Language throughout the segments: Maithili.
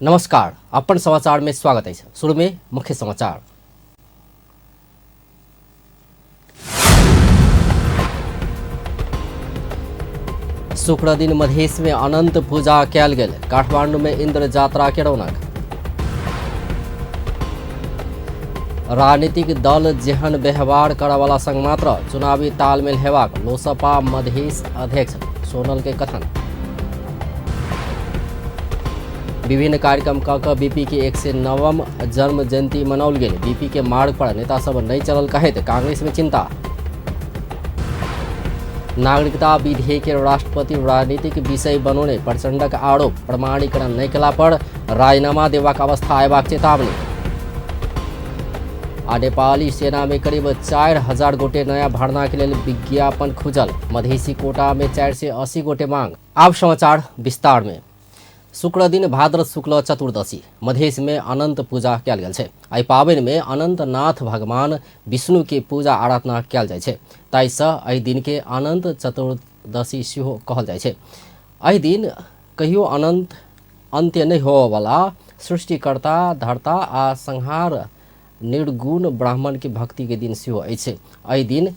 नमस्कार, अपन समाचार में स्वागत अछि। शुरू में मुख्य समाचार। शुक्र दिन मधेश में अनंत पूजा कयल गेल। काठमांडू में इंद्र यात्रा के रौनक। राजनीतिक दल जेहन व्यवहार करऽवला संग मात्र चुनावी तालमेल हेबाक लोसपा मधेश अध्यक्ष सोनल के कथन। विभिन्न कार्यक्रम क कऽ बीपी के 109वां जन्म जयंती मनाओल गेल। बीपी के मार्ग पर नेता सब नहीं चलल कहैत कांग्रेस में चिंता। नागरिकता विधेयक के राष्ट्रपति राजनीतिक विषय बनौने प्रचंडक आरोप। प्रमाणीकरण नहीं केला पर राजीनामा देबाक अवस्था अयबाक चेतावनी। आ नेपाली सेना में करीब 4000 गोटे नया भर्ना के लेल विज्ञापन खुजल। मधेसी कोटा में 480 गोटे मांग। आब समाचार विस्तार में। शुक्र दिन भाद्र शुक्ल चतुर्दशी मधेश में अनंत पूजा कयल गेल छै। एहि पाबनि में अनंतनाथ भगवान विष्णु के पूजा आराधना कयल जाइ छै, ताहिसँ एहि दिन के अनंत चतुर्दशी सेहो कहल जाइ छै। एहि दिन कहियो अनंत अंत्य नहि होवऽवला सृष्टिकर्ता धर्ता आ संहार निर्गुण ब्राह्मण के भक्ति के दिन सेहो अछि। एहि दिन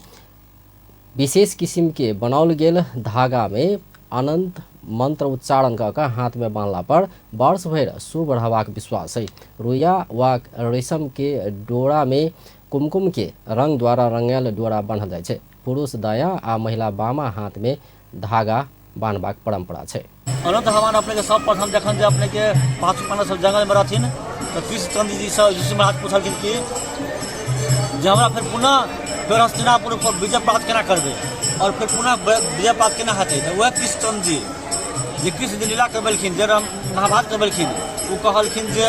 विशेष किसिम के बनाओल गेल धागा में अनंत मंत्र उच्चारण कऽ कऽ हाथ में बांधला पर वर्ष भरि शुभ रहबाक विश्वास है। रुइया वा रेशम के डोरा में कुमकुम के रंग द्वारा रंगायल डोरा बान्हल जाइ छै। पुरुष दायां आ महिला बामा हाथ में धागा बान्हबाक परंपरा छै। अनंत भगवान अपने के सब प्रथम जखन जे अपने के पाँच पांडव सब जंगल में रहथिन तऽ कृष्णचंद्र जी से ऋषि महाराज पुछलखिन कि जे हमरा फेर पुनः फेर हस्तिनापुर पर विजय प्राप्त केना करबै और फेर पुनः विजय प्राप्त केना हेतै। तऽ वएह कृष्णचंद्र जी जे कृष्ण जी लीला करबेलखिन, जे महाभारत करबेलखिन, ओ कहलखिन जे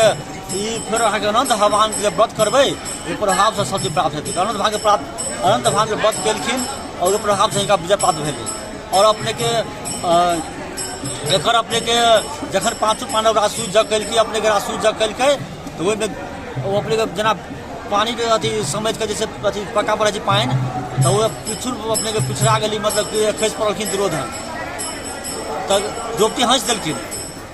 ई फेर अहाँके अनंत भगवान के जे व्रत करबै ओहि प्रभावसँ सब चीज प्राप्त हेतै। अनंत भगवान के प्राप्त अनंत भगवान के व्रत केलखिन और ओहि प्रभावसँ हिनका विजय प्राप्त भेलै। और अपने के एकर अपने के जखन पाँचो पांडव राजसूय यज्ञ केलकै, अपने के राजसूय यज्ञ केलकै तऽ ओहिमे ओ अपने के जेना पानी के अथी समझ के जैसे अथी पक्का पड़ै छै पानि, तऽ ओ पिछुल अपने के पिछड़ा गेली, मतलब कि खसि पड़लखिन दुर्योधन। तऽ द्रौपदी हँसि देलखिन,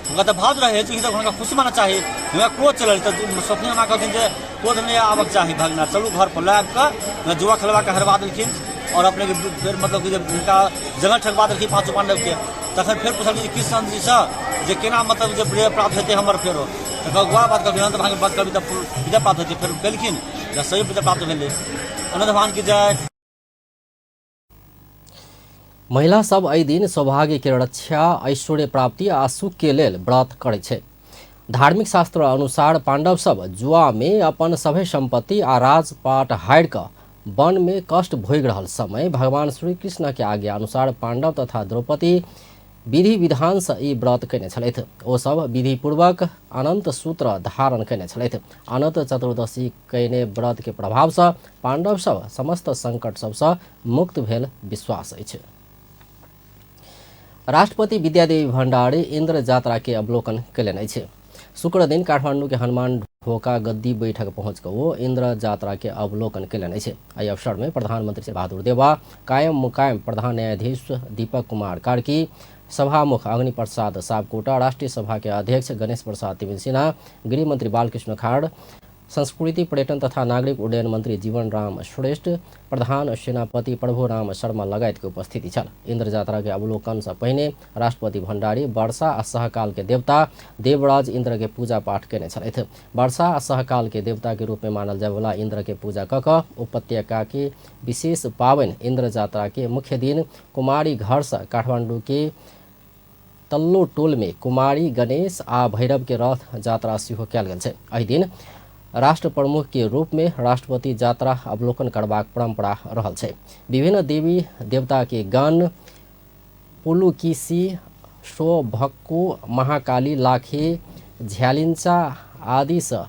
हुनका तऽ भाव रहै छै तऽ हुनका खुशी मानना चाही, हुनका क्रोध चलल। तऽ स्वप्न माँ कहलखिन जे क्रोध नहि आबक चाही भगना, चलू घर पर लए आबि कऽ जुआ खेलबा के हरबा देलखिन और अपने के फेर मतलब कि जे हुनका जगह ठकबा देलखिन पाँचो पांडव के। तखन फेर पुछलखिन कृष्ण जीसँ जे केना मतलब जे विजय प्राप्त हेतै हमर फेरो, तऽ वएह बात कहलखिन अनंत भगवान के बात करबी तऽ विजय प्राप्त हेतै। फेर केलखिन तऽ सही विजय प्राप्त भेलै। अनंत भगवान की जय। महिला सब एहि दिन सौभाग्य के रक्षा, ऐश्वर्य प्राप्ति आ सुख के लेल व्रत करै छै। धार्मिक शास्त्र अनुसार पांडव सब जुआ में अपन सभे संपत्ति आ राजपाट हारि कऽ वन में कष्ट भोगि रहल समय भगवान श्री कृष्ण के आज्ञा अनुसार पांडव तथा द्रौपदी विधि विधान से ई व्रत कयने छलथि। ओ सब विधिपूर्वक अनंत सूत्र धारण कयने छलथि। अनंत चतुर्दशी कयने व्रत के प्रभाव से पांडव सब समस्त संकट सबसँ मुक्त भेल विश्वास अछि। राष्ट्रपति विद्यादेवी भण्डारी इंद्र यात्रा के अवलोकन कयलनि अछि। शुक्र दिन काठमांडू के हनुमान ढोका गद्दी बैठक पहुँच कऽ ओ इंद्र यात्रा के अवलोकन कयलनि अछि। एहि अवसर में प्रधानमंत्री बहादुर देवा, कायम मुकायम प्रधान न्यायाधीश दीपक कुमार कार्की, सभामुख अग्नि प्रसाद सापकोटा, राष्ट्रीय सभा के अध्यक्ष गणेश प्रसाद तिमिल सिन्हा, गृहमंत्री बालकृष्ण खाड़, संस्कृति पर्यटन तथा नागरिक उड्डयन मंत्री जीवन राम श्रेष्ठ, प्रधान सेनापति प्रभु राम शर्मा लगायत के उपस्थिति छल। इंद्र यात्रा के अवलोकन से पहिने राष्ट्रपति भण्डारी वर्षा आ सहकाल के देवता देवराज इंद्र के पूजा पाठ कयने छलथि। वर्षा आ सहकाल के देवता के रूप में मानल जायवला इंद्र के पूजा कऽ कऽ उपत्यका के विशेष पाबनि इंद्र यात्रा के मुख्य दिन कुमारी घर से काठमांडू के तल्लो टोल में कुमारी गणेश आ भैरव के रथ यात्रा सेहो कयल गेल छै। एहि दिन राष्ट्र प्रमुख के रूप में राष्ट्रपति यात्रा अवलोकन करबाक परंपरा रहल छै। विभिन्न देवी देवता के गण पुलुकिसी, शोभक्कू, महाकाली, लाखे, झ्यालिन्चा आदि से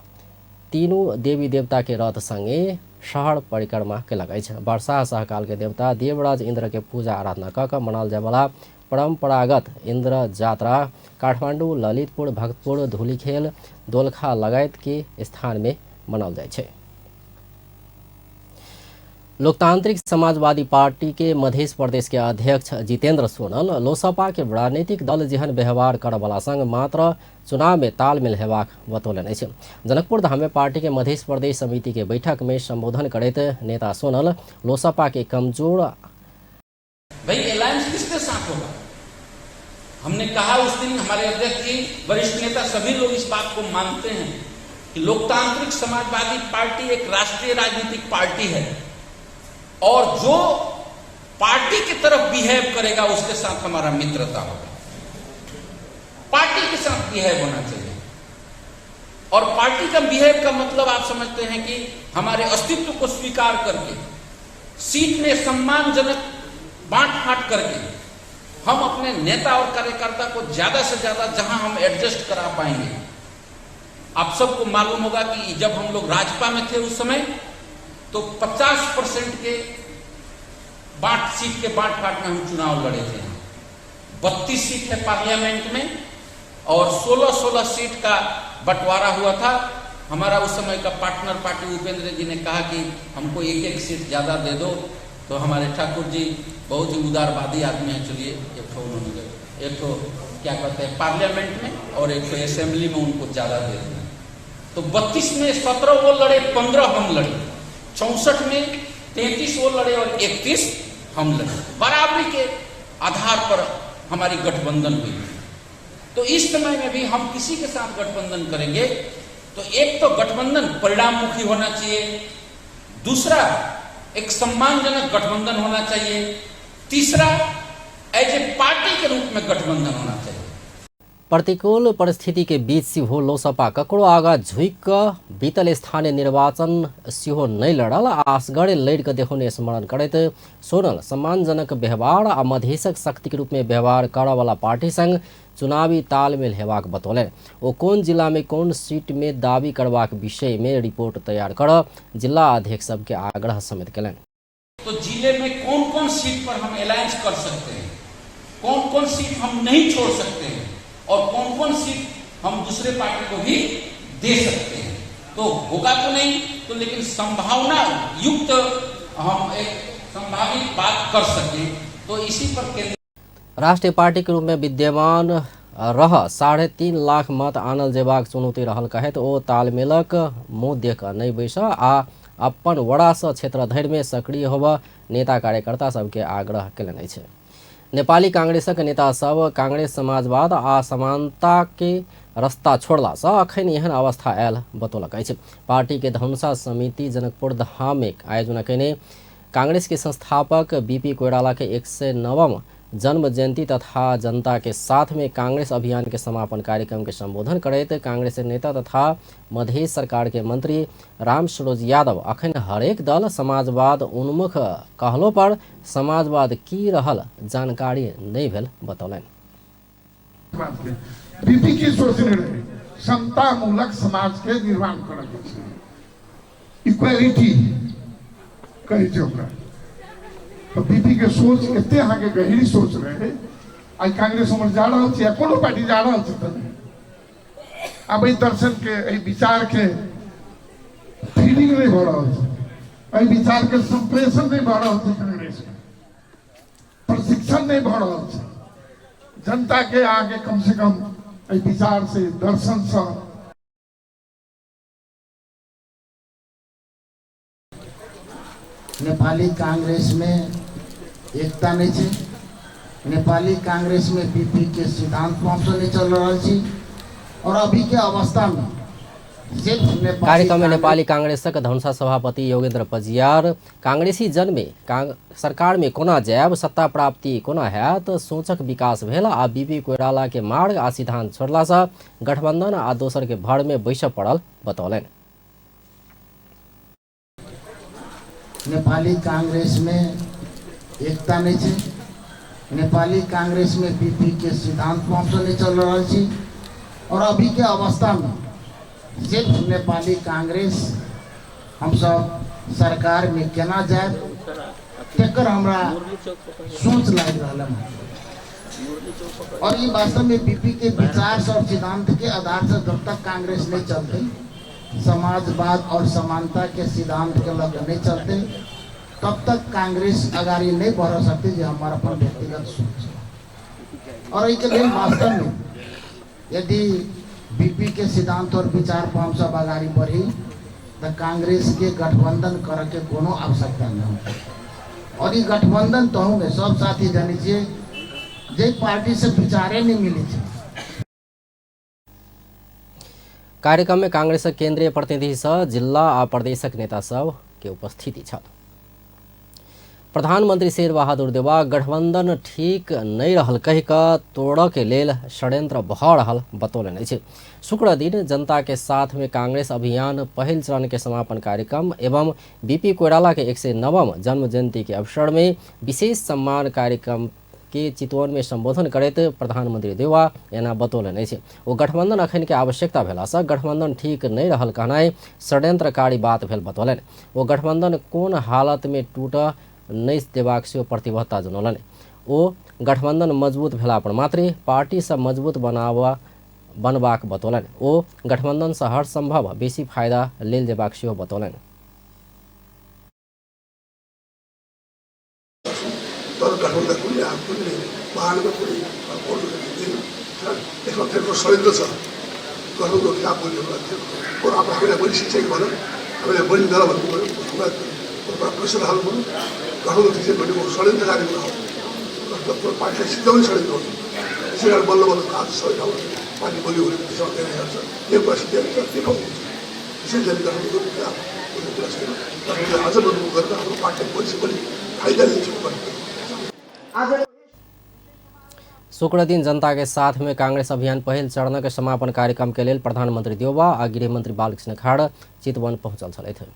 तीनू देवी देवता के रथ संगे शहर परिक्रमा केलक अछि। वर्षा सहकाल के देवता देवराज इंद्र के पूजा आराधना कऽ कऽ मनाओल जायवला परंपरागत इंद्र यात्रा काठमांडू, ललितपुर, भक्तपुर, धुलीखेल, दोलखा लगायत के स्थान में मनाओल जाइ छै। लोकतांत्रिक समाजवादी पार्टी के मध्य प्रदेश के अध्यक्ष जितेंद्र सोनल लोसपा के राजनीतिक दल जेहन व्यवहार करऽवला संग मात्र चुनाव में तालमेल हेबाक बतौलनि अछि। जनकपुर धाम में पार्टी के मध्य प्रदेश समिति के बैठक में संबोधन करैत नेता सोनल लोसपा के कमजोर भाई अलायंस किसके साथ होगा, हमने कहा उस दिन हमारे अध्यक्ष जी, वरिष्ठ नेता सभी लोग इस बात को मानते हैं कि लोकतांत्रिक समाजवादी पार्टी एक राष्ट्रीय राजनीतिक पार्टी है और जो पार्टी की तरफ बिहेव करेगा उसके साथ हमारा मित्रता होगा। पार्टी के साथ बिहेव होना चाहिए और पार्टी का बिहेव का मतलब आप समझते हैं कि हमारे अस्तित्व को स्वीकार करके, सीट में सम्मानजनक बांट फांट करके हम अपने नेता और कार्यकर्ता को ज्यादा से ज्यादा जहां हम एडजस्ट करा पाएंगे। आप सबको मालूम होगा कि जब हम लोग राजपा में थे उस समय तो 50% के बांट सीट के बांट फाट में हम चुनाव लड़े थे। 32 सीट है पार्लियामेंट में और 16-16 सीट का बंटवारा हुआ था। हमारा उस समय का पार्टनर पार्टी उपेंद्र जी ने कहा कि हमको एक एक सीट ज्यादा दे दो, तो हमारे ठाकुर जी बहुत ही उदारवादी आदमी हैं, चलिए एक ठो उन्होंने दे, एक ठो क्या कहते हैं पार्लियामेंट में और एक ठो असेंबली में उनको ज्यादा दे दिया। तो 32 में 17 वो लड़े, 15 हम लड़े, 64 में 33 वो लड़े और 31 हम लड़े। बराबरी के आधार पर हमारी गठबंधन हुई। तो इस समय में भी हम किसी के साथ गठबंधन करेंगे तो एक तो गठबंधन परिणाममुखी होना चाहिए, दूसरा एक सम्मानजनक गठबंधन होना चाहिए, तीसरा एज ए पार्टी के रूप में गठबंधन होना चाहिए। प्रतिकूल परिस्थिति के बीच सेहो लोसपा ककरो आगा झुकि कऽ बीतल स्थानीय निर्वाचन सेहो नहि लड़ल आ असगरे लड़ि कऽ देखौने स्मरण करैत सोनल सम्मानजनक व्यवहार आ मधेशक शक्तिके रूपमे व्यवहार करऽवला पार्टी संग चुनावी तालमेल हेबाक बतौलनि। ओ कोन जिला में कोन सीट में दावी करबाक विषय में रिपोर्ट तैयार करऽ जिला अध्यक्ष सबके आग्रह समेत केलनि। तो जिले में कौन कौन सीट पर हम अलायंस कर सकते हैं, कौन कौन सीट हम नहीं छोड़ सकते हैं और कौन कौन सीट हम दूसरे पार्टी को भी दे सकते हैं, तो होगा तो नहीं तो लेकिन संभावना युक्त हम एक संभावित बात कर सकें, तो इसी पर केंद्र राष्ट्रीय पार्टी के रूप में विद्यमान रह 3.5 लाख मत आनल जेबाक चुनौती रहल कहैत ओ तालमेलक मुँह देख नहि बैस आ अपन वड़ासँ क्षेत्र धरि में सक्रिय होबऽ नेता कार्यकर्ता सबके आग्रह केलनि अछि। नेपाली कांग्रेसक नेता सब कांग्रेस समाजवाद आ समानता के रास्ता छोड़लासँ अखन एहन अवस्था आयल बतौलक अछि। पार्टी के धनुषा समिति जनकपुर धाम में आयोजना कयने कांग्रेस के संस्थापक बीपी कोइराला के 109वां जन्म जयंती तथा जनता के साथ में कांग्रेस अभियान के समापन कार्यक्रम के संबोधन करैत कांग्रेस नेता तथा मधेश सरकार के मंत्री राम सरोज यादव अखन हरेक दल समाजवाद उन्मुख कहलो पर समाजवाद की रहल जानकारी नहीं भेल बतौलनि। बीपी की सोचने रहे समतामूलक समाज के निर्माण करऽ के छै, इक्वालिटी कहै छै ओकरा। तऽ बीपी के सोच एते अहाँके गहीर सोच रहे, आइ कांग्रेस उम्हर जा रहल छै या कोनो पार्टी जा रहल छै तऽ नहि। आब एहि दर्शन के, एहि विचार के फीडिंग नहि भऽ रहल छै, एहि विचार के संप्रेषण नहि भऽ रहल छै, कांग्रेस में प्रशिक्षण नहि भऽ रहल छै जनता के। अहाँके कम से कम एहि विचार से, दर्शन से नेपाली कांग्रेस में एकता नहीं छै, नेपाली कांग्रेस में बीपी के सिद्धांत पर हमसब नहीं चल रहल छी और अभी के अवस्था में सिर्फ नेपाली कार्यक्रम में नेपाली कांग्रेसक धनुषा सभापति योगेंद्र पजियार कांग्रेसी जन में सरकार में कोना जायब, सत्ता प्राप्ति कोना हैत, सोचक विकास भेल आ बीपी कोइराला के मार्ग आ सिद्धांत छोड़लासँ गठबंधन आ दोसर के भर में बैसऽ पड़ल बतौलनि। नेपाली कांग्रेस में एकता नहीं छै, नेपाली कांग्रेस में बीपी के सिद्धांत पर हमसब नहीं चल रहल छी और अभी के अवस्था में सिर्फ नेपाली कांग्रेस हमसब सरकार में केना जायब तेकर हमरा सोच लागि रहल है। और ये वास्तव में बीपी के विचार से और सिद्धांत के आधार से जब तक कांग्रेस नहीं चलते, समाजवाद और समानता के सिद्धांत के लग नहीं चलते, तब तक कांग्रेस अगाडि नहि बढ़ सकतै, जे हमर अपन व्यक्तिगत सोच छै। और एहिके लेल वास्तवमे यदि बीपी के सिद्धांत और विचार पर हम सब अगाडि बढ़ी तऽ कांग्रेस के गठबंधन करके कोनो आवश्यकता नहि होतै। और ई गठबंधन तहूमे सब साथी जानै छियै, जे पार्टी से विचारे नहि मिलै छै। कार्यक्रम में कांग्रेसक केंद्रीय प्रतिनिधि सह जिला आ प्रदेशक नेता सब के उपस्थिति छल। प्रधानमंत्री शेरबहादुर देउवा गठबंधन ठीक नहीं रहल कहि कऽ तोड़ऽ के लेल षड्यंत्र भऽ रहल बतौलनि अछि। शुक्र दिन जनता के साथ में कांग्रेस अभियान पहिल चरण के समापन कार्यक्रम एवं बीपी कोइराला के 109वां जन्म जयंती के अवसर में विशेष सम्मान कार्यक्रम के चितवन में संबोधन करैत प्रधानमंत्री देउवा एना बतौलनि अछि। ओ गठबंधन अखन के आवश्यकता भेलासँ गठबंधन ठीक नहीं रहल कहनाइ षड्यंत्रकारी बात भेल बतौलनि। ओ गठबंधन कोन हालत में टूटऽ नहि देबाक सेहो प्रतिबद्धता जनौलनि। ओ गठबंधन मजबूत भेला पर मात्रे पार्टी सब मजबूत बनबाक बतौलनि। ओ गठबंधन सँ हर संभव बेसी फायदा लेल जेबाक सेहो बतौलनि। तर गठबन्धन कुनै कुनै बहानामा कुनै दिँदैन। यसमा फेरि षड्यन्त्र छ। गठबन्धनको खिलाफ बोल्ने बरु अब हामीलाई बढी शिक्षा भनौँ, हामीलाई बढी नर भन्नु पऱ्यो, हामीलाई प्रेसर हाल्नु पऱ्यो। गठबन्धन ठिक छैन भनेको षड्यन्त्रकारी कुरा हो। पार्टीलाई सिद्धाउने षड्यन्त्र हो। त्यसै कारण बल्ल बल्ल आज सबै ठाउँमा पार्टी बलियो भने त्यसमा धेरै हेर्छ, यो कुरा सिद्ध्याउँछ, देखाउनु हुन्छ। त्यसैले हामी गठबन्धनको खिलाफ बोल्ने कुरा छैन। गठबन्धन अझ मजबुत गरेर हाम्रो पार्टीलाई बढी से बढी फाइदा लिन्छ। शुक्र दिन जनता के साथ में कांग्रेस अभियान पहिल चरण के समापन कार्यक्रम के लेल प्रधानमंत्री देउवा आ गृहमंत्री बालकृष्ण खाड़ चितवन पहुंचल छलथि।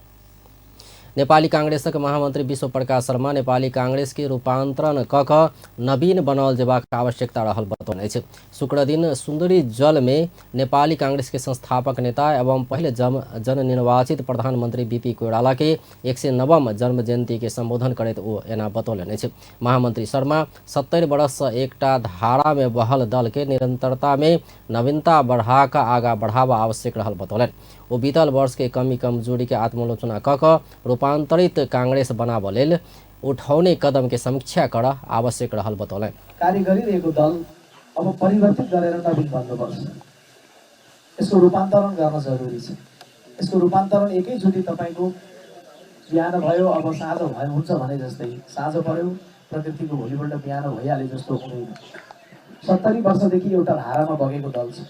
नेपाली कांग्रेसक महामंत्री विश्व प्रकाश शर्मा नेपाली कांग्रेस के रूपांतरण क कऽ नवीन बनाओल जेबाक आवश्यकता रहल बतौने अछि। शुक्र दिन सुन्दरी जल में नेपाली कांग्रेस के संस्थापक नेता एवं पहिले जननिर्वाचित प्रधानमंत्री बीपी कोइराला के 109वां जन्म जयंती के संबोधन करैत ओ एना बतौलनि अछि। महामंत्री शर्मा 70 वर्ष सँ एकटा धारा में बहल दल के निरंतरता में नवीनता बढ़ा कऽ आगा बढ़ावा आवश्यक रहल बतौलनि। ओ बीतल वर्ष के कमी कमजोरी के आत्मालोचना क कऽ रूपांतरित कांग्रेस बनाबऽ लेल उठौने कदम के समीक्षा करऽ आवश्यक रहल बतौलनि। कार्य गरिरहेको दल अब परिवर्तित गरेर नवीन बन्नुपर्छ। यसको रूपान्तरण गर्न जरुरी छ। यसको रूपान्तरण एकैचोटि तपाईँको बिहान भयो अब साँझ भयो हुन्छ भने जस्तै साँझ पर्यो प्रकृतिको भोलिपल्ट बिहान भइहाल्यो जस्तो हुँदैन। 70 वर्षदेखि एउटा धारामा बगेको दल छ।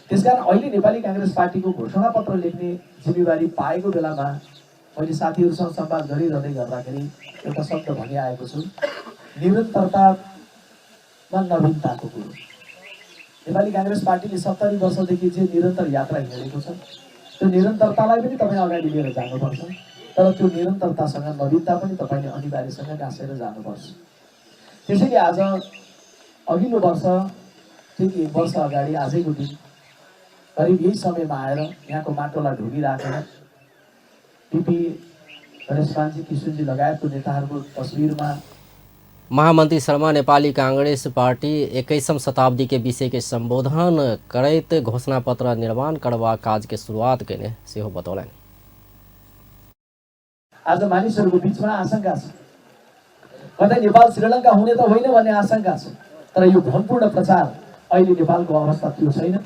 त्यसकारण अहिले नेपाली काङ्ग्रेस पार्टीको घोषणापत्र लेख्ने जिम्मेवारी पाएको बेलामा मैले साथीहरूसँग संवाद गरिरहँदै गर्दाखेरि एउटा शब्द भनिआएको छु, निरन्तरतामा नवीनताको कुरो। नेपाली काङ्ग्रेस पार्टीले 70 वर्षदेखि जे निरन्तर यात्रा हिँडेको छ त्यो निरन्तरतालाई पनि तपाईँ अगाडि लिएर जानुपर्छ, तर त्यो निरन्तरतासँग नवीनता पनि तपाईँले अनिवार्यसँग गाँसेर जानुपर्छ। त्यसैले आज अघिल्लो वर्ष ठिक एक वर्ष अगाडि आजैको दिन करिब यही समयमा आएर यहाँको माटोलाई ढोगिराखेर बीपी गणेशमानजी किशुनजी लगायतको नेताहरूको तस्बिरमा महामंत्री शर्मा नेपाली कांग्रेस पार्टी 21वीं शताब्दी के विषय के संबोधन करैत घोषणापत्र निर्माण करबाक काज के शुरुआत केने सेहो बतौलनि। आज मानिसहरूको बिचमा आशंका छ, कतै नेपाल श्रीलङ्का हुने त होइन भन्ने आशंका छ, तर यो भ्रमपूर्ण प्रचार अहिले नेपालको अवस्था त्यो छैन।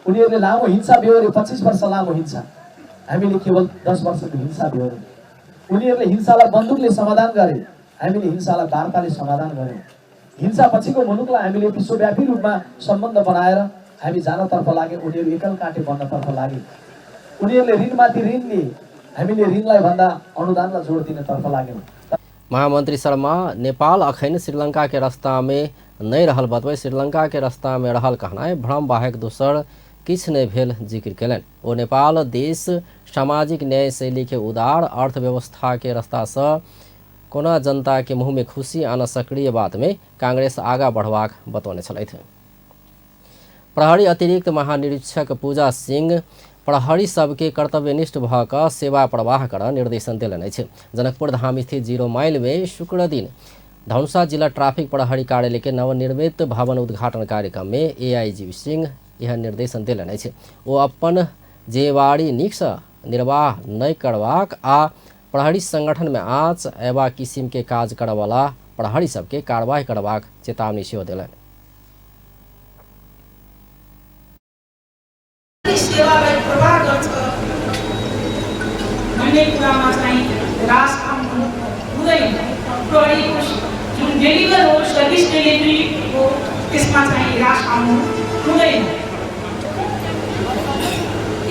उनीहरूले लामो हिंसा बेहोरे, 25 वर्ष लामो हिंसा, हामीले केवल 10 वर्षको हिंसा बेहोरे। उनीहरूले हिंसालाई बन्दुकले समाधान गरे, हामीले हिंसालाई वार्ताले समाधान गऱ्यौँ। हिंसा पछिको मुलुकलाई हामीले विश्वव्यापी रूपमा सम्बन्ध बनाएर हामी जानतर्फ लागे, उनीहरू एकल काँटे बन्नतर्फ लागे। उनीहरूले ऋणमाथि ऋण लिए, हामीले ऋणलाई भन्दा अनुदानलाई जोड दिनतर्फ लाग्यौँ। महामंत्री शर्मा नेपाल अखन श्रीलंका के रास्ता में नहीं रहल बतबै श्रीलंका के रास्ता में रहल कहनाइ भ्रम बाहेक दोसर किछु नहि भेल जिक्र केलनि। ओ नेपाल देश सामाजिक न्याय शैली के उदार अर्थव्यवस्था के रास्ता सँ कोना जनता के मुँह में खुशी आन सक्रिय बात में कांग्रेस आगा बढ़बाक बतौने छलथि। प्रहरी अतिरिक्त महानिरीक्षक पूजा सिंह प्रहरी सबके कर्तव्यनिष्ठ भऽ कऽ सेवा प्रवाह करऽ निर्देशन देलनि अछि। जनकपुर धाम स्थित 0 माइल में शुक्र दिन धनुषा जिला ट्राफिक प्रहरी कार्यालय के नवनिर्मित भवन उद्घाटन कार्यक्रम में एआईजी सिंह यह निर्देशन देलनि अछि। ओ अपन जिम्मेवारी नीकसँ निर्वाह नहि करबाक आ प्रहरी संगठन में आँच एबा किसिम के काज करवाला प्रहरी सबके कारवाही करबाक चेतावनी सेहो देलनि। सेवालाई प्रवाह गर्छ भन्ने कुरामा चाहिँ रास आउनु हुँदैन। प्रहरीको जुन डेलिभर हो, सर्भिस डेलिभरी हो, त्यसमा चाहिँ रास आउनु हुँदैन।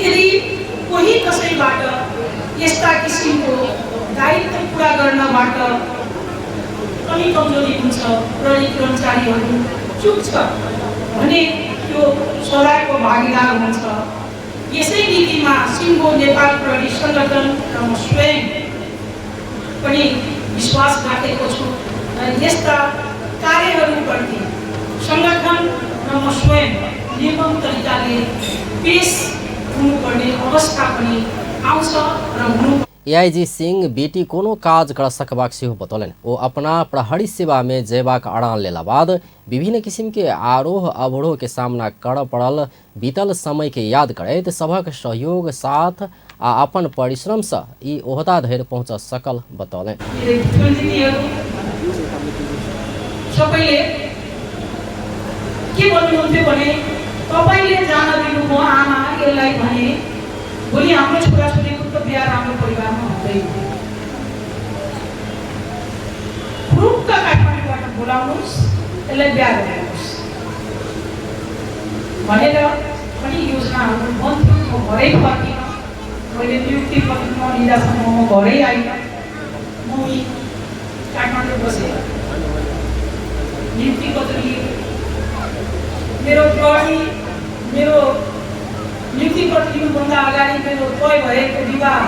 यदि कोही कसैबाट यस्ता किसिमको दायित्व पुरा गर्नबाट कमी कमजोरी हुन्छ, प्रहरी कर्मचारीहरू चुक्छ भने त्यो सजायको भागीदार हुन्छ। यसै नीतिमा सिङ्गो नेपाल प्रहरी सङ्गठन र म स्वयं पनि विश्वास राखेको छु र यस्ता कार्यहरूप्रति सङ्गठन र म स्वयं निर्मम तरिकाले पेस हुनुपर्ने अवस्था पनि आउँछ र हुनु। एआईजी सिंह बेटी कोनो काज कर सकबाक सेहो बतौलनि। ओ अपना प्रहरी सेवा में जयबाक अड़ान लेला बाद विभिन्न किसिम के आरोह अवरोह के सामना कर पड़ल बीतल समय के याद करैत सभक सहयोग साथ आ अपन परिश्रम से ई ओहदा धरि पहुँच सकल बतौलनि। सबैले के भन्नुहुन्थ्यो भने तपाईले जान दिनुभयो आमा यसलाई भने भोलि हाम्रो छोराछोरीको त बिहा राम्रो परिवारमा हुँदैन। खुरुक्क काठमाडौँबाट बोलाउनुहोस्, यसलाई बिहा गराउनुहोस् भनेर पनि योजनाहरू बन्थ्यो। म घरै फर्किनँ, मैले नियुक्ति पत्र नलिँदासम्म म घरै आइनँ। म काठमाडौँ बसेँ, नियुक्ति पत्र लिएँ। मेरो प्रहरी मेरो नियुक्ति पत्र लिनुभन्दा अगाडि मेरो तय भएको विवाह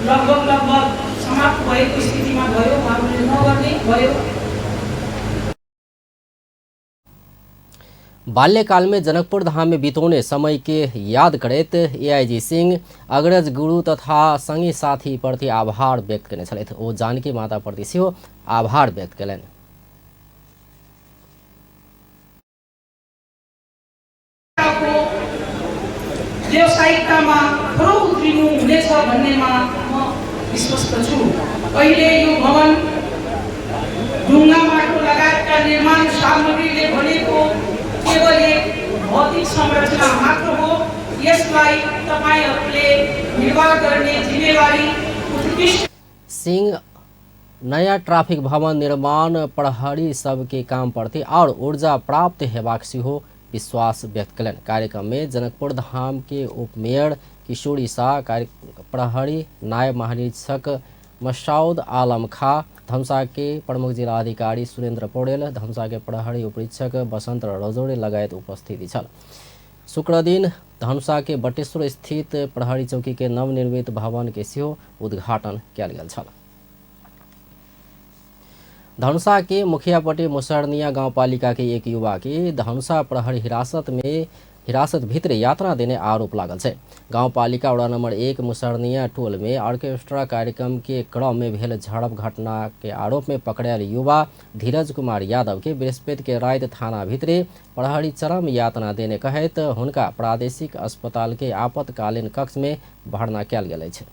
लगभग लगभग समाप्त भएको स्थितिमा भयो, उहाँहरूले नगर्ने भयो। बाल्यकाल में जनकपुर धाम में बितौने समय के याद करैत एआईजी सिंह अग्रज गुरु तथा संगी साथी प्रति आभार व्यक्त केने छलथि। ओ जानकी माता प्रति सेहो आभार व्यक्त केलनि। व्यावसायिकतामा खरो उत्रिनु हुनेछ भन्नेमा म विश्वस्त छु। अहिले यो भवन ढुङ्गा माटो लगायतका निर्माण सामग्रीले बनेको केवल एक भौतिक संरचना मात्र हो। यसलाई तपाईहरूले निर्वाह गर्ने जिम्मेवारी उत्कृष्ट। सिंह नया ट्राफिक भवन निर्माण प्रहरी सबके काम प्रति और ऊर्जा प्राप्त हेबाक सेहो विश्वास व्यक्त कयलनि। कार्यक्रम में जनकपुर धाम के उपमेयर किशोरी शाह, प्रहरी नायब महानिरीक्षक मसौद आलम खा, धमसा के प्रमुख जिला अधिकारी सुरेंद्र पौडेल, धमसा के प्रहरी उपरीक्षक बसंत रजौरे लगायत उपस्थिति छल। शुक्रदिन धनुषा के बटेश्वर स्थित प्रहरी चौकी के नवनिर्मित भवन के सेहो उद्घाटन कयल गेल छल। धनुषा के मुखियापट्टी मुसरनिया गांवपालिका के एक युवा के धनुषा प्रहरी हिरासत भीतर यातना देने आरोप लागल छै। गांवपालिका वडा नंबर 1 मुसरनिया टोल में ऑर्केस्ट्रा कार्यक्रम के क्रम में भेल झड़प घटना के आरोप में पकड़ायल युवा धीरज कुमार यादव के बृहस्पति के राति थाना भीतरे प्रहरी चरम यातना देने कहैत हुनका प्रादेशिक अस्पताल के आपातकालीन कक्ष में भर्ना कयल गेल अछि।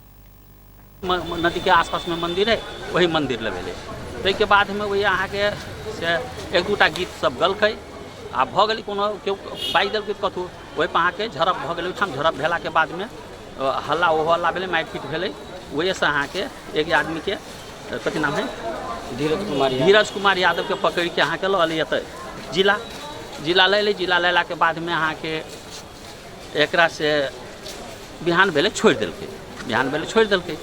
नदी के आसपास में मंदिर है, वही मंदिर ले भेलै। ताहिके बादमे वही अहाँके से एक दूटा गीत सब गलकै आ भऽ गेलै, कोनो केओ बाजि देलकै कतहु, ओहिपर अहाँके झड़प भऽ गेलै। ओहिठाम झड़प भेलाके बादमे हल्ला ओ हल्ला भेलै, मारि पीट भेलै। ओहिसँ अहाँके एक आदमीके कथी नाम है, धीरज कुमार यादवके पकड़िके अहाँके लऽ एलै एतऽ जिला जिला लऽ एलै। जिला लेलाके बादमे अहाँके एकरा से बिहान भेलै छोड़ि देलकै, बिहान भेलै छोड़ि देलकै।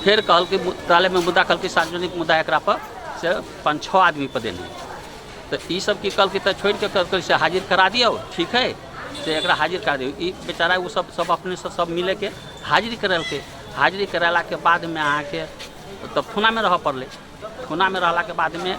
फेर कहलकै मुद्दालयमे मुद्दा कहलकै सार्वजनिक मुद्दा एकरा पर से 5-6 आदमी पर देने। तो ई सब की कहलकै तऽ छोड़िके कहलकै से हाजिर करा दियौ, ठीक है से एकरा हाजिर करा दियौ। ई बेचारा ओ सब सब अपनेसँ सब मिलैके हाजिरी करेलकै। हाजिरी करेलाके बादमे अहाँके तब थानामे रहऽ पड़लै। थानामे रहलाके बादमे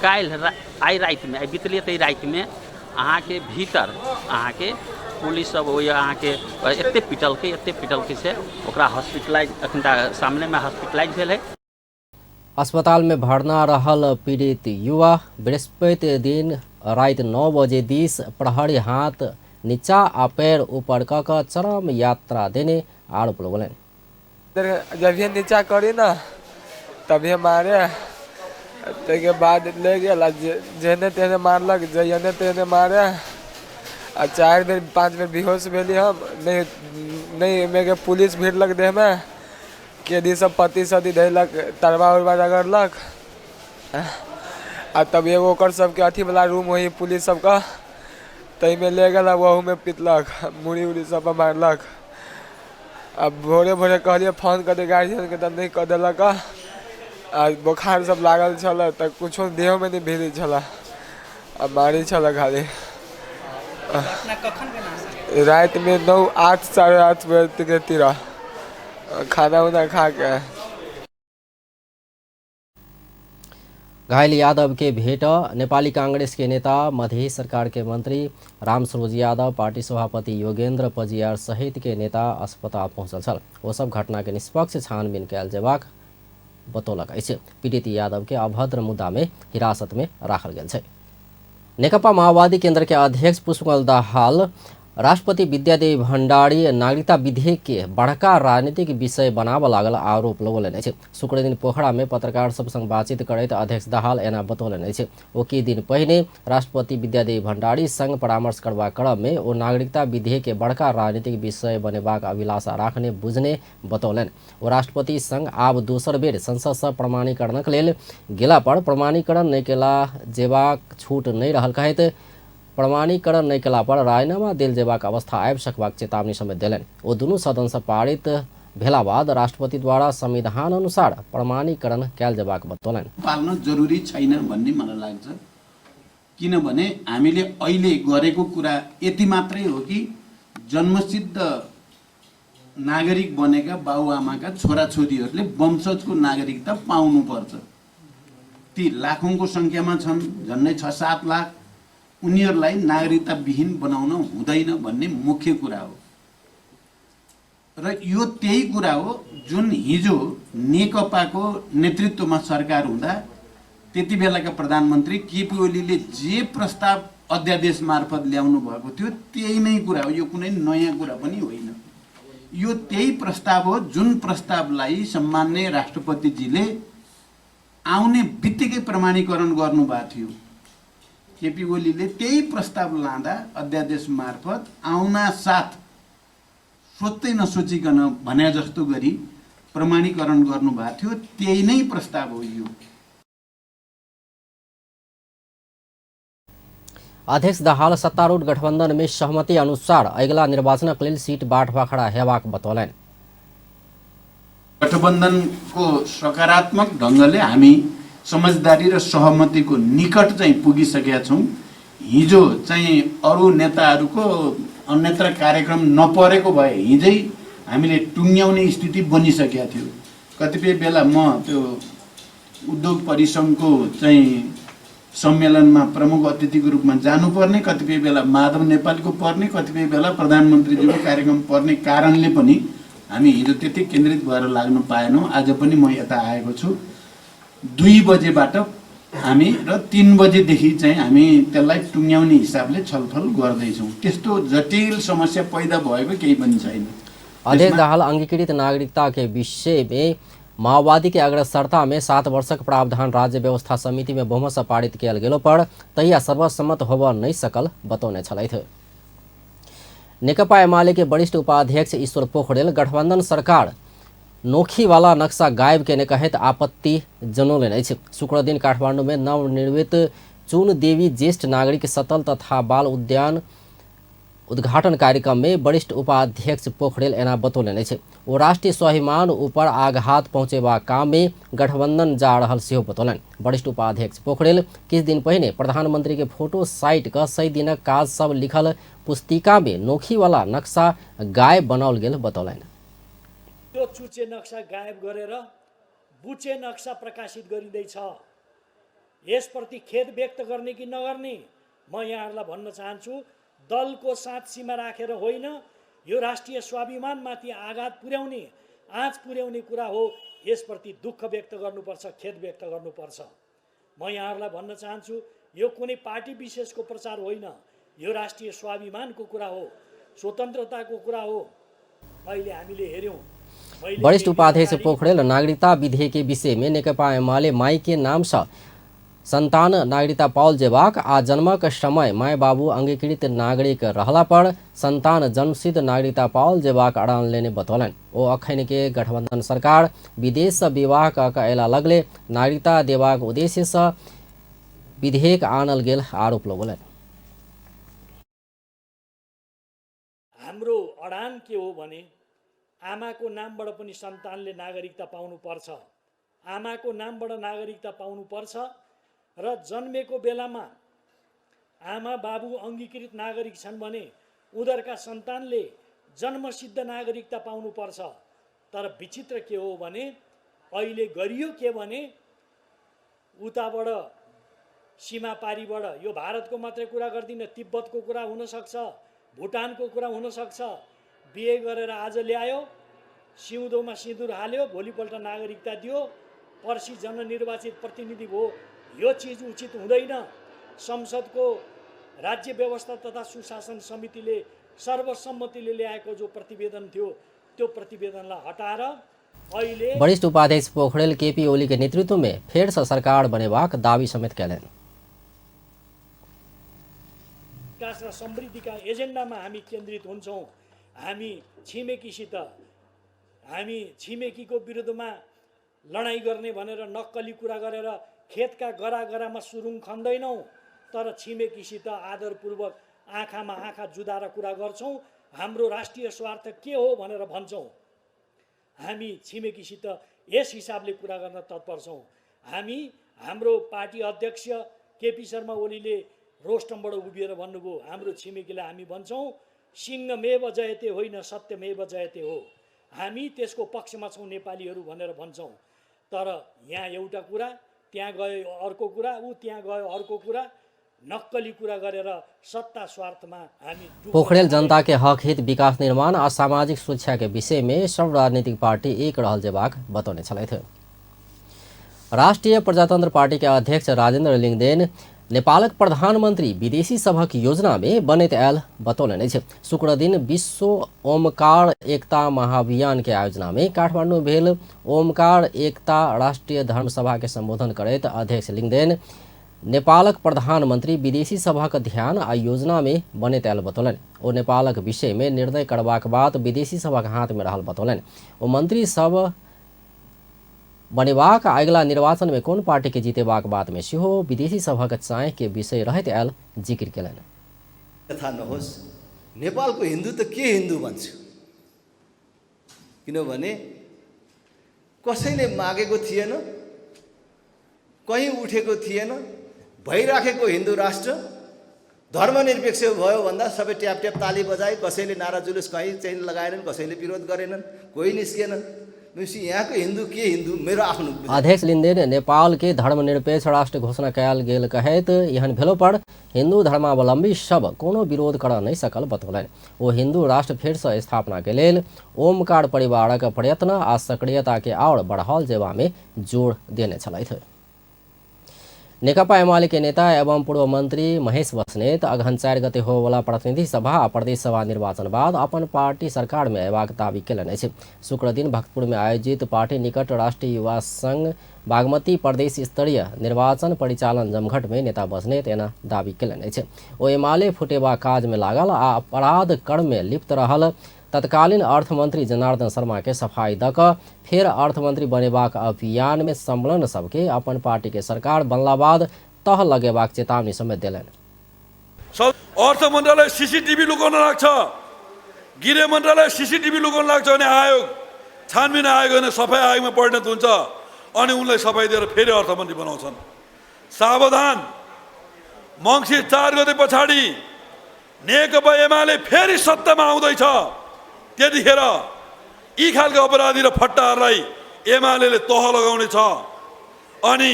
काल्हि आइ रातिमे, आइ बितलियै तऽ रातिमे अहाँके भीतर अहाँके पुलिस सब ओहि अहाँके एते पिटलकै से ओकरा हॉस्पिटलाइज अखन सामनेमे हॉस्पिटलाइज भेल है। अस्पताल में भर्ना रहल पीड़ित युवा बृहस्पति दिन राति 9 बजे दिस प्रहरी हाथ नीचा आ पैर ऊपर क चरम यात्रा देने आरोप लगौलनि। जब ये नीचा करी ना तभिए मारे। ताहिके बाद ले गेल आ जेहने तेहने मारलक, जहने तेहने मारे। आ 4 बेर 5 बेर बेहोश भेली हम। नहि नहि एहिमे पुलिस भिड़लक देहमे, कैदी सब पत्ती सत्ती धैलक, तरवा उरवा रगड़लक। आ तब एगो ओकर सबके अथीवला रूम होइ पुलिस सबके, ताहिमे ले गेल आ ओहूमे पिटलक, मुड़ी उड़ी सब पर मारलक। आ भोरे भोरे कहलियै फोन कऽ दे गार्जियनके, तऽ नहि कऽ देलक। आ बोखार सब लागल छलै तऽ कुछो देहोमे नहि भिड़ै छलै, आ मारै छलै खाली। रातिमे 9, 8, 8:30 बजे तिर खाना उना खा के। घायल यादव के भेंट नेपाली कांग्रेस के नेता मधेश सरकार के मंत्री रामसरोज यादव, पार्टी सभापति योगेंद्र पजियार सहित के नेता अस्पताल पहुंचल छल। ओ सब घटना के निष्पक्ष छानबीन कयल जेबाक बतौलक अछि। पीड़ित यादव के अभद्र मुद्दा में हिरासत में राखल गेल छै। नेकपा माओवादी केंद्र के अध्यक्ष पुष्पकमल दाहाल राष्ट्रपति विद्यादेवी भण्डारी नागरिकता विधेयक के बड़का राजनीतिक विषय बनाबऽ लागल आरोप लगौलनि अछि। शुक्रदिन पोखरा में पत्रकार सब संग बातचीत करैत अध्यक्ष दाहाल एना बतौलनि अछि। ओ किछु दिन पहिने राष्ट्रपति विद्यादेवी भण्डारी संग परामर्श करबाक क्रम में ओ नागरिकता विधेयक के बड़का राजनीतिक विषय बनेबाक अभिलाषा राखने बुझने बतौलनि। ओ राष्ट्रपति संग आब दोसर बेर संसद सँ प्रमाणीकरणक लेल गेला पर प्रमाणीकरण नहि केला जेबाक छूट नहि रहल कहैत प्रमाणीकरण नहि केला पर राजीनामा देल जेबाक अवस्था आबि सकबाक चेतावनी समेत देलनि। ओ दुनू सदन सँ पारित भेला बाद राष्ट्रपति द्वारा संविधान अनुसार प्रमाणीकरण कयल जेबाक बतौलनि। पाल्न जरुरी छैन भन्ने मलाई लाग्छ, किनभने हामीले अहिले गरेको कुरा यति मात्रै हो कि जन्मसिद्ध नागरिक बनेका बाबुआमाका छोराछोरीहरूले वंशजको नागरिकता पाउनुपर्छ। ती लाखौँको सङ्ख्यामा छन्, झन्डै 6-7 लाख। उनीहरूलाई नागरिकता विहीन बनाउन हुँदैन भन्ने मुख्य कुरा हो। र यो त्यही कुरा हो जुन हिजो नेकपाको नेतृत्वमा सरकार हुँदा त्यति बेलाका प्रधानमन्त्री केपी ओलीले जे प्रस्ताव अध्यादेश मार्फत ल्याउनु भएको थियो त्यही नै कुरा हो। यो कुनै नयाँ कुरा पनि होइन। यो त्यही प्रस्ताव हो जुन प्रस्तावलाई सम्माननीय राष्ट्रपतिजीले आउने बित्तिकै प्रमाणीकरण गर्नुभएको थियो। केपी ओलीले त्यही प्रस्ताव लाँदा अध्यादेश मार्फत आउना साथ सोध्दै नसोचिकन भने जस्तो गरी प्रमाणीकरण गर्नुभएको थियो। त्यही नै प्रस्ताव हो यो। अध्यक्ष दाहाल सत्तारूढ़ गठबंधन में सहमति अनुसार अगिला निर्वाचनक लेल सीट बाँटबखरा हेबाक बतौलनि। गठबन्धनको सकारात्मक ढङ्गले हामी समझदारी र सहमतिको निकट चाहिँ पुगिसकेका छौँ। हिजो चाहिँ अरू नेताहरूको अन्यत्र कार्यक्रम नपरेको भए हिजै हामीले टुङ्ग्याउने स्थिति बनिसकेको थियो। कतिपय बेला म त्यो उद्योग परिसङ्घको चाहिँ सम्मेलनमा प्रमुख अतिथिको रूपमा जानुपर्ने, कतिपय बेला माधव नेपालको पर्ने, कतिपय बेला प्रधानमन्त्रीजीको कार्यक्रम पर्ने कारणले पनि हामी हिजो त्यति केन्द्रित भएर लाग्नु पाएनौँ। आज पनि म यता आएको छु। 2 बजेबाट हामी र 3 बजेदेखि चाहिँ हामी त्यसलाई टुङ्ग्याउने हिसाबले छलफल गर्दैछौँ। त्यस्तो जटिल समस्या पैदा भएको केही पनि छैन। अध्यक्ष दाहाल अंगीकृत नागरिकता के विषय में माओवादी के अग्रसरता में 7 वर्षक प्रावधान राज्य व्यवस्था समिति में बहुमत से पारित कयल गेलो पर तहिया सर्वसम्मत होबऽ नहि सकल बतौने छलथि। नेकपा एमाले के वरिष्ठ उपाध्यक्ष ईश्वर पोखरेल गठबंधन सरकार नोखीवाला नक्शा गायब केने कहैत आपत्ति जनौलनि अछि। शुक्रदिन काठमाडौँ में नवनिर्मित चुन देवी ज्येष्ठ नागरिक सतल तथा बाल उद्यान उद्घाटन कार्यक्रम में वरिष्ठ उपाध्यक्ष पोखरेल एना बतौलनि अछि। ओ राष्ट्रीय स्वाभिमान ऊपर आघात पहुँचेबाक काम में गठबंधन जा रहल सेहो बतौलनि। वरिष्ठ उपाध्यक्ष पोखरेल किछु दिन पहिने प्रधानमंत्री के फोटो साइट क 100 दिनक काज सब लिखल पुस्तिका में नोखीवाला नक्शा गायब बनाओल गेल बतौलनि। त्यो चुचे नक्सा गायब गरेर बुचे नक्सा प्रकाशित गरिँदैछ। यसप्रति खेद व्यक्त गर्ने कि नगर्ने म यहाँहरूलाई भन्न चाहन्छु, दलको साथ सीमा राखेर होइन, यो राष्ट्रिय स्वाभिमानमाथि आघात पुर्याउने, आँच पुर्याउने कुरा हो। यसप्रति दुःख व्यक्त गर्नुपर्छ, खेद व्यक्त गर्नुपर्छ। म यहाँहरूलाई भन्न चाहन्छु, यो कुनै पार्टी विशेषको प्रचार होइन, यो राष्ट्रिय स्वाभिमानको कुरा हो, स्वतन्त्रताको कुरा हो। अहिले हामीले हेऱ्यौँ। वरिष्ठ उपाध्यक्ष पोखरेल नागरिकता विधेयक के विषय में नेकपा एमाले माई के नाम से संतान नागरिकता पाओल जेबाक आ जन्मक समय माय बाबू अंगीकृत नागरिक रहला पर संतान जन्मसिद्ध नागरिकता पाओल जेबाक अड़ान लेने बतौलनि। ओ अखन के गठबंधन सरकार विदेश से विवाह क के अयला लगले नागरिकता देबाक उद्देश्य से विधेयक आनल गेल आरोप लगौलनि। हाम्रो अडान के हो भने आमाको नामबाट पनि सन्तानले नागरिकता पाउनुपर्छ, आमाको नामबाट नागरिकता पाउनुपर्छ र जन्मेको बेलामा आमा बाबु अङ्गीकृत नागरिक छन् भने उनीहरूका सन्तानले जन्मसिद्ध नागरिकता पाउनुपर्छ। तर विचित्र के हो भने अहिले गरियो के भने उताबाट सीमा पारीबाट, यो भारतको मात्रै कुरा गर्दिनँ, तिब्बतको कुरा हुनसक्छ, भुटानको कुरा हुनसक्छ, बिहे गरेर आज ल्यायो, सिउँदोमा सिँदुर हाल्यो, भोलिपल्ट नागरिकता दियो, पर्सि जननिर्वाचित प्रतिनिधि भयो। यो चिज उचित हुँदैन। संसदको राज्य व्यवस्था तथा सुशासन समितिले सर्वसम्मतिले ल्याएको जो प्रतिवेदन थियो त्यो प्रतिवेदनलाई हटाएर अहिले वरिष्ठ उपाध्यक्ष पोखरेल केपी ओली के नेतृत्व में फेर से सरकार बनेबाक दावी समेत कयलनि। विकास र समृद्धिका एजेन्डामा हामी केन्द्रित हुन्छौँ। हामी छिमेकीसित, हामी छिमेकीको विरुद्धमा लडाइँ गर्ने भनेर नक्कली कुरा गरेर खेतका गरा गरामा सुरुङ खन्दैनौँ, तर छिमेकीसित आदरपूर्वक आँखामा आँखा जुदाएर कुरा गर्छौँ। हाम्रो राष्ट्रिय स्वार्थ के हो भनेर भन्छौँ। हामी छिमेकीसित यस हिसाबले कुरा गर्न तत्पर छौँ। हामी, हाम्रो पार्टी अध्यक्ष केपी शर्मा ओलीले रोस्टमबाट उभिएर भन्नुभयो, हाम्रो छिमेकीलाई हामी भन्छौँ सिंहमेव जयते होइन, सत्यमेव जयते हो। हामी त्यसको पक्षमा छौँ नेपालीहरू भनेर भन्छौँ। तर यहाँ एउटा कुरा, त्यहाँ गयो अर्को कुरा, ऊ त्यहाँ गयो अर्को कुरा, नक्कली कुरा गरेर सत्ता स्वार्थमा हामी। पोखरेल जनता के हक हित, विकास निर्माण आ सामाजिक सुरक्षा के विषय में सब राजनीतिक पार्टी एक रहल जेबाक बतौने छलथि। राष्ट्रिय प्रजातंत्र पार्टी के अध्यक्ष राजेन्द्र लिंगदेन नेपालक प्रधानमंत्री विदेशी सभक योजना में बनैत आयल बतौलनि अछि। शुक्र दिन विश्व ओमकार एकता महाअभियान के आयोजना में काठमांडू भेल ओमकार एकता राष्ट्रीय धर्म सभा के संबोधन करैत अध्यक्ष लिंगदेन नेपालक प्रधानमंत्री विदेशी सभक ध्यान आ योजना में बनैत आयल बतौलनि। ओ नेपालक विषय में निर्णय करबाक बात विदेशी सभक हाथ में रहल बतौलनि। ओ मंत्री सब बनेबाक अगिला निर्वाचन में कोन पार्टी के जीतेबाक बात में सेहो विदेशी सभक चाय के विषय रहैत आयल जिक्र केलनि। थाहा नहोस् नेपालको हिन्दू त के हिन्दू भन्छु, किनभने कसैले मागेको थिएन, कहीँ उठेको थिएन, भइराखेको हिन्दू राष्ट्र धर्मनिरपेक्ष भयो भन्दा सबै ट्याप ट्याप ताली बजाए, कसैले नारा जुलुस कहीँ चाहिँ लगाएनन्, कसैले विरोध गरेनन्, कोही निस्केनन्। यहाँको हिन्दू के हिन्दू मेरो आफ्नो। अध्यक्ष लिंगदेन नेपाल के धर्मनिरपेक्ष राष्ट्र घोषणा कयल गेल कहैत एहन भेलो पर हिन्दू धर्मावलंबी सब कोनो विरोध कर नहीं सकल बतौलनि। ओ हिन्दू राष्ट्र फेर से स्थापना के लेल ओमकार परिवारक प्रयत्न आ सक्रियता के और बढ़ाओल जेबा में जोर देने छलथि। नेकपा एमाले के नेता एवं पूर्व मंत्री महेश बस्नेत अगहन 4 गते होवला प्रतिनिधि सभा आ प्रदेश सभा निर्वाचन बाद अपन पार्टी सरकार में अयबाक दावी केलनि अछि। शुक्र दिन भक्तपुर में आयोजित पार्टी निकट राष्ट्रीय युवा संघ बागमती प्रदेश स्तरीय निर्वाचन परिचालन जमघट में नेता बस्नेत एना दावी केलनि अछि। ओ एमाले फुटेबा काज में लागल आ अपराध कर्म में लिप्त रहल तत्कालीन अर्थमंत्री जनार्दन शर्मा के सफाई दक फेर अर्थमंत्री बनेबाक अभियान में संलग्न सबके अपन पार्टी के सरकार बनला बाद तह लगेबाक चेतावनी समेत देलनि। अर्थ मन्त्रालय सीसीटीभी लुकाउन लाग्छ, गृह मन्त्रालय सीसीटीभी लुकाउन लाग्छ अनि आयोग छानबिन आयोग अनि सफाई आयोगमा परिणत हुन्छ अनि उनलाई सफाई दिएर फेरि अर्थमन्त्री बनाउँछन्। सावधान, मङ्सिर 4 गते पछाडि नेकपा एमाले फेरि सत्तामा आउँदैछ। त्यतिखेर यी खालका अपराधी र फट्टाहरूलाई एमाले तह लगाउनेछ अनि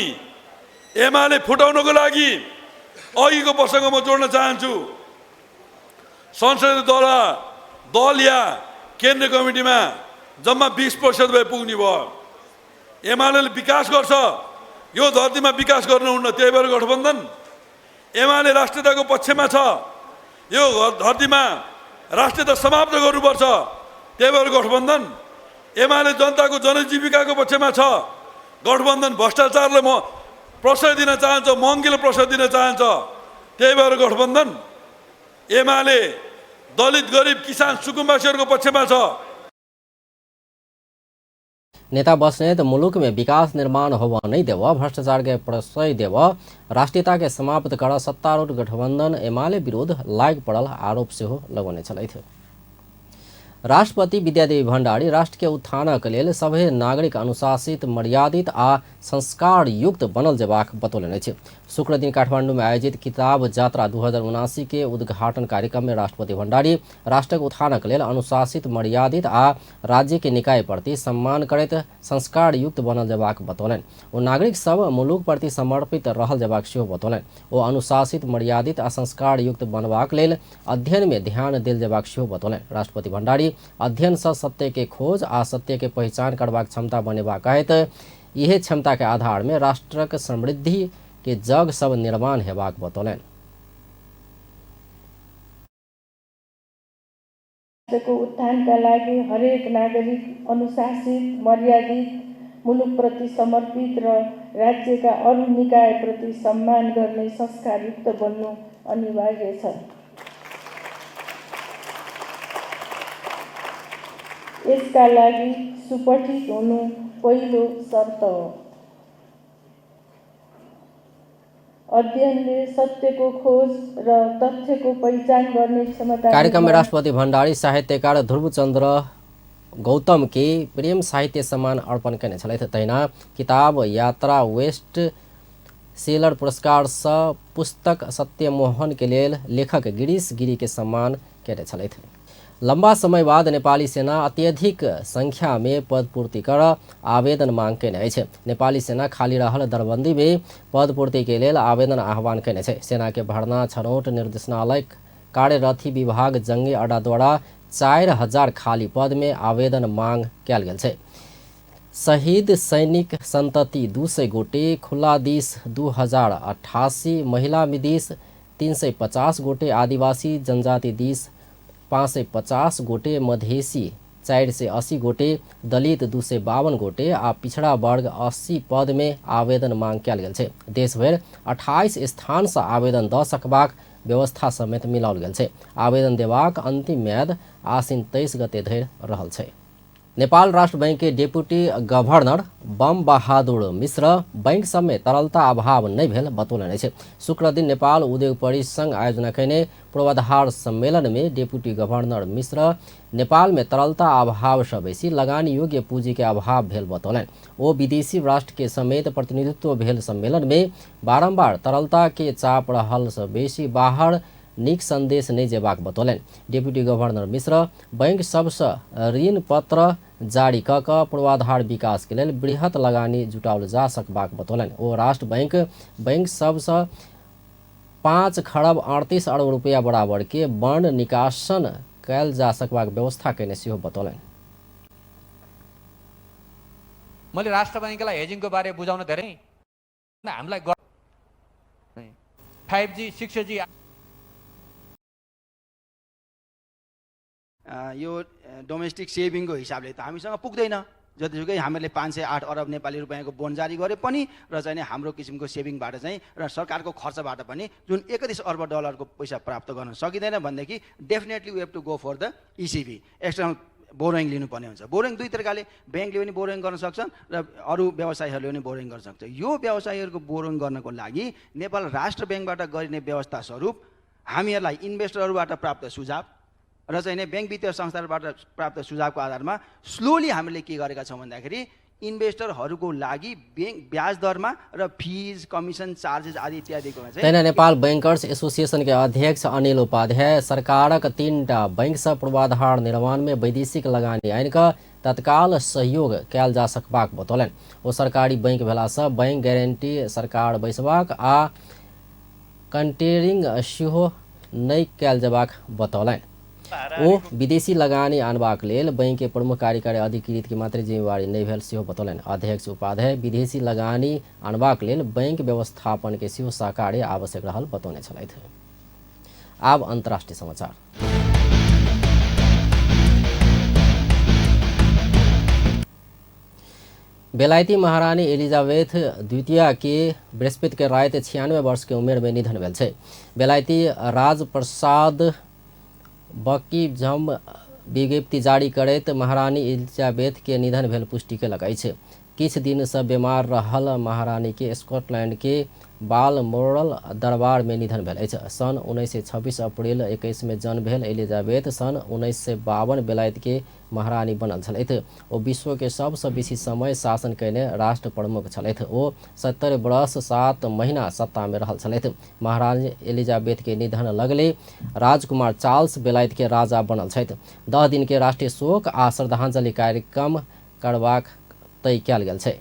एमाले फुटाउनको लागि अघिको प्रसङ्ग म जोड्न चाहन्छु। संसदीय दल या केन्द्रीय कमिटीमा जम्मा 20% भए पुग्ने भयो। एमाले विकास गर्छ, यो धरतीमा विकास गर्नुहुन्न, त्यही भएर गठबन्धन। एमाले राष्ट्रियताको पक्षमा छ, यो धरतीमा राष्ट्रियता समाप्त गर्नुपर्छ, त्यही भएर गठबन्धन। एमाले जनताको जनजीविकाको पक्षमा छ। गठबन्धन भ्रष्टाचारले म प्रश्रय दिन चाहन्छ, महँगीले प्रश्रय दिन चाहन्छ। त्यही भएर गठबन्धन एमाले दलित, गरिब, किसान, सुकुम्बासीहरूको पक्षमा छ। नेता बस्नेत मुलुक में विकास निर्माण होव नहीं देव, भ्रष्टाचार के प्रश्रय देव, राष्ट्रीयता के समाप्त कर सत्तारूढ़ गठबंधन एमाले विरोध लाग पड़ल आरोप सेहो लगौने छलथि। राष्ट्रपति विद्यादेवी भण्डारी राष्ट्र के उत्थानक लेल सभे नागरिक अनुशासित, मर्यादित आ संस्कार युक्त बनल जेबाक बतौलनि अछि। शुक्रदिन काठमांडू में आयोजित किताब यात्रा 2079 के उद्घाटन कार्यक्रम में राष्ट्रपति भण्डारी राष्ट्रक उत्थानक लेल अनुशासित, मर्यादित आ राज्य के निकाय प्रति सम्मान करैत संस्कार युक्त बनल जेबाक बतौलनि। ओ नागरिक सब मुलुक प्रति समर्पित रहल जेबाक सेहो बतौलनि। ओ अनुशासित, मर्यादित आ संस्कार युक्त बनबाक लेल अध्ययन में ध्यान देल जेबाक सेहो बतौलनि। राष्ट्रपति भण्डारी अध्ययन से सत्य के खोज आ सत्य के पहचान करबाक क्षमता बनेबाक कहैत इहे क्षमता के आधार में राष्ट्रक समृद्धि के जग सब निर्माण हेबाक बतौलनि। राष्ट्रको उत्थानका लागि हरेक नागरिक अनुशासित, मर्यादित, मुलुकप्रति समर्पित र राज्यका अरू निकायप्रति सम्मान गर्ने संस्कारयुक्त बन्नु अनिवार्य छ। यसका लागि सुपठित हुनु पहिलो शर्त हो। अध्ययनले सत्यको खोज र तथ्यको पहिचान गर्ने क्षमता। कार्यक्रम में राष्ट्रपति भण्डारी साहित्यकार ध्रुवचन्द्र गौतम के प्रेम साहित्य सम्मान अर्पण केने छलथि। तहिना किताब यात्रा वेस्ट सेलर पुरस्कार सँ पुस्तक सत्यमोहन के लेल लेखक गिरीश गिरी के सम्मान केने छलथि। लंबा समय बाद नेपाली सेना अत्यधिक संख्या में पदपूर्ति कर आवेदन मांग केने अछि। नेपाली सेना खाली रहल दरबंदी में पदपूर्ति के लेल आवेदन आह्वान केने छै। सेना के भर्ना छनौट निर्देशनालय कार्यरथी विभाग जंगी अड्डा द्वारा 4000 खाली पद में आवेदन मांग कयल गेल छै। शहीद सैनिक संतति 200 गोटे, खुला दिस 2088, महिला दिस 350 गोटे, आदिवासी जनजाति दिस 550 गोटे, मधेसी 480 गोटे, दलित 252 गोटे आ पिछड़ा वर्ग 80 पद में आवेदन मांग कयल गेल छै। देशभरि 28 स्थान से आवेदन दऽ सकबाक व्यवस्था समेत मिलाओल गेल छै। आवेदन देबाक अंतिम म्याद आसिन 23 गते धरि रहल छै। नेपाल राष्ट्र बैंक के deputy governor Bam Bahadur Mishra bank सब में तरलता अभाव नहीं भेल बतौलनि अछि। शुक्रदिन नेपाल उद्योग परिसंघ आयोजना कयने पूर्वाधार सम्मेलन में डिप्टी गवर्नर मिश्र नेपाल में तरलता अभाव से बेसी लगानी योग्य पूंजी के अभाव भेल बतौलनि। ओ विदेशी राष्ट्र के समेत प्रतिनिधित्व भेल सम्मेलन में बारम्बार तरलता के चाप रहल से बेसी बाहर नीक संदेश नहीं जेबाक बतौलनि। डिप्टी गवर्नर मिश्र बैंक सबसँ ऋण पत्र जारी कऽ कऽ पूर्वाधार विकास के लेल बृहत लगानी जुटाओल जा सकबाक बतौलनि। ओ राष्ट्र बैंक बैंक सबसँ 5 खरब 38 अरब रुपया बराबर के बॉन्ड निकासन कयल जा सकबाक व्यवस्था कयने सेहो बतौलनि। मैले राष्ट्र बैंकलाई हेजिङको बारे बुझाउन धेरै हामीलाई 5G 6G यो डोमेस्टिक सेभिङको हिसाबले त हामीसँग पुग्दैन। जतिसुकै हामीले 508 अरब नेपाली रुपियाँको बोन्ड जारी गरे पनि र चाहिँ हाम्रो किसिमको सेभिङबाट चाहिँ र सरकारको खर्चबाट पनि जुन 31 अर्ब डलरको पैसा प्राप्त गर्न सकिँदैन भनेदेखि definitely we have to go for the ECB external borrowing लिनुपर्ने हुन्छ। बोरोइङ दुई तरिकाले, ब्याङ्कले पनि बोरोइङ गर्न सक्छन् र अरू व्यवसायीहरूले पनि बोरोइङ गर्न सक्छ। यो व्यवसायीहरूको बोरोइङ गर्नको लागि नेपाल राष्ट्र ब्याङ्कबाट गरिने व्यवस्था स्वरूप हामीहरूलाई इन्भेस्टरहरूबाट प्राप्त सुझाव र चाहिँ नै ब्याङ्क वित्तीय संस्थाहरूबाट प्राप्त सुझावको आधारमा स्लोली हामीले के गरेका छौँ भन्दाखेरि इन्भेस्टरहरूको लागि ब्याङ्क ब्याज दरमा र फिज कमिसन चार्जेस आदि इत्यादिको चाहिँ। तहिना नेपाल बैंकर्स एसोसिएशन के अध्यक्ष अनिल उपाध्याय सरकारक 3टा बैंक से पूर्वाधार निर्माण में वैदेशिक लगानी आनि कऽ तत्काल सहयोग कयल जा सकबाक बतौलनि। ओ सरकारी बैंक भेलासँ बैंक गारंटी सरकार बैसबाक आ कंटेरिंग सेहो नहि कयल जेबाक बतौलनि। ओ विदेशी लगानी आनबाक लेल बैंक के प्रमुख कार्यकारी अधिकृत के मात्र जिम्मेवारी नहि भेल सेहो बतौलनि। अध्यक्ष उपाध्याय विदेशी लगानी आनबाक लेल बैंक व्यवस्थापन के सेहो सहकार्य आवश्यक रहल बतौने छलथि। आब अंतर्राष्ट्रीय समाचार। बेलायती महारानी एलिजाबेथ द्वितीय के बृहस्पति के राति 96 वर्ष के उमेर में निधन भेल छै। बेलायती राजप्रसाद बकिंघम विज्ञप्ति जारी करैत महारानी एलिजाबेथ के निधन भेल पुष्टि केलक अछि। किछु दिन से बीमार रहल महारानी के स्कॉटलैंड के बालमोरल दरबार में निधन भेल अछि। सन 1926 अप्रैल 21 में जन्म भेल एलिजाबेथ सन 1952 बेलायत के महारानी बनल छलथि। ओ विश्व के सबसँ बेसी समय शासन कयने राष्ट्र प्रमुख छलथि। ओ 70 वर्ष 7 महीना सत्ता में रहल छलथि। महारानी एलिजाबेथ के निधन लगले राजकुमार चार्ल्स बेलायत के राजा बनल छथि। 10 दिन के राष्ट्रीय शोक आ श्रद्धांजलि कार्यक्रम करबाक तय कयल गेल छै।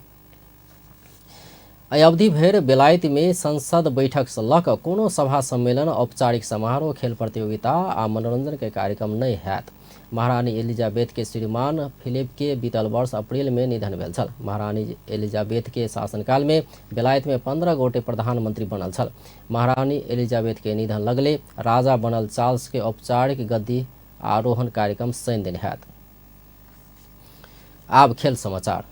एहि अवधि भरि बेलायत में संसद बैठक से लऽ कऽ कोनो सभा सम्मेलन, औपचारिक समारोह, खेल प्रतियोगिता आ मनोरंजन के कार्यक्रम नहि हैत। महारानी एलिजाबेथ के श्रीमान फिलिप के बीतल वर्ष अप्रैल में निधन भेल छल। महारानी एलिजाबेथ के शासनकाल में बेलायत में 15 गोटे प्रधानमंत्री बनल छल। महारानी एलिजाबेथ के निधन लगले राजा बनल चार्ल्स के औपचारिक गद्दी आरोहण कार्यक्रम शनि दिन हैत। आब खेल समाचार।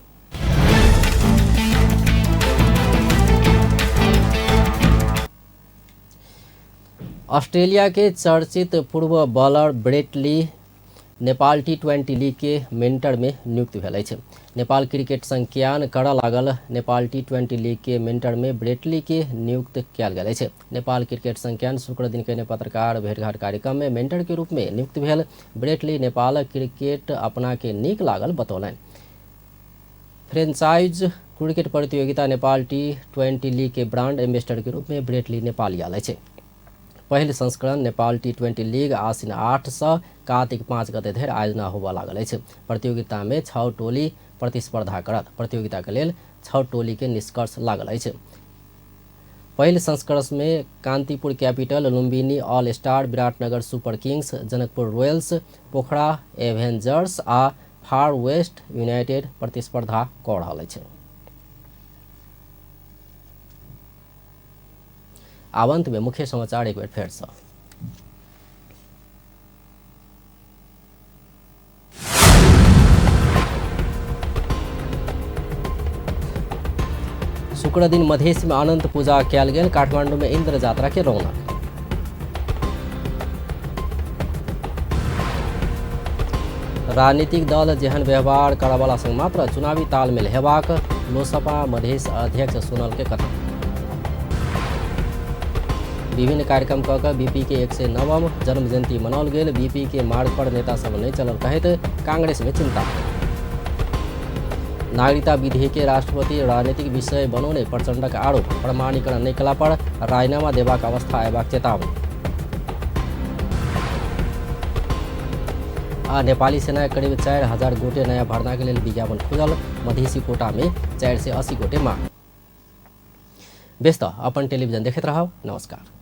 ऑस्ट्रेलिया के चर्चित पूर्व bowler Brett Lee Nepal T20 league के मेंटर में नियुक्त भेल अछि। नेपाल क्रिकेट संज्ञान करऽ लागल नेपाल T20 league के मेंटर में ब्रेट ली के नियुक्त कयल गेल अछि। नेपाल क्रिकेट संज्ञान शुक्र दिन कयने पत्रकार भेटघाट कार्यक्रम में मेंटर के रूप में नियुक्त भेल ब्रेट ली नेपाल क्रिकेट अपना के नीक लागल बतौलनि। फ्रेंचाइज क्रिकेट प्रतियोगिता नेपाल T20 league के ब्रांड एम्बेसडर के रूप में ब्रेट ली नेपाल आयल अछि। पहिल संस्करण नेपाल T20 league आसिन 8 से कार्तिक 5 गते धरि आयोजना होबय लागल अछि। प्रतियोगिता में 6 टोली प्रतिस्पर्धा करत। प्रतियोगिता के लेल 6 टोली के निष्कर्ष लागल अछि। पहिल संस्करण में Kantipur capital, Lumbini all star, Biratnagar super kings, Janakpur royals, Pokhara avengers आ फार वेस्ट यूनाइटेड प्रतिस्पर्धा कऽ रहल अछि। आब अंत में मुख्य समाचार एक बेर फेर से। शुक्र दिन मधेश में अनंत पूजा कयल गेल। काठमांडू में इंद्र यात्रा के रौनक। राजनीतिक दल जेहन व्यवहार करऽवला संग मात्र चुनावी तालमेल हेबाक लोसपा मधेश अध्यक्ष सोनल के कथन। विभिन्न कार्यक्रम कऽ कऽ बीपी के 109वां जन्म जयंती मनाओल गेल। बीपी के मार्ग पर नेता सब नहीं चलल कहैत कांग्रेस में चिंता। नागरिकता विधेयक के राष्ट्रपति राजनीतिक विषय बनौने प्रचंडक आरोप। प्रमाणीकरण नहीं कला पर राजीनामा देबाक अवस्था अयबाक चेतावनी। आ नेपाली सेना करीब 4000 गोटे नया भर्ना के लेल विज्ञापन खुजल। मधेसी कोटा में 480 गोटे मांग। बेस त अपन टेलीविजन देखैत रहब। नमस्कार।